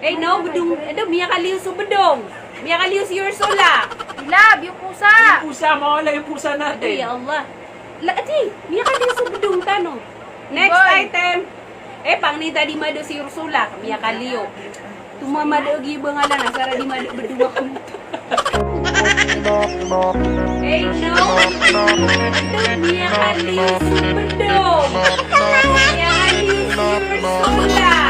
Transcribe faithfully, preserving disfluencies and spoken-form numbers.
Ay, no, bedong, ado, miyakaliyo so bedong. Miyakaliyo si Ursula. Ilab, iyo posa. Iyo posa, mawala iyo posa natin. Ay, ya Allah. La, ati, miyakaliyo so bedong tano. Next item. Eh, pangni ta di mado si Ursula, miyakaliyo. Tumamado gi bangalan, asar a di mado bedong ako. Ay, no. Ado, miyakaliyo so bedong. Miyakaliyo si Ursula.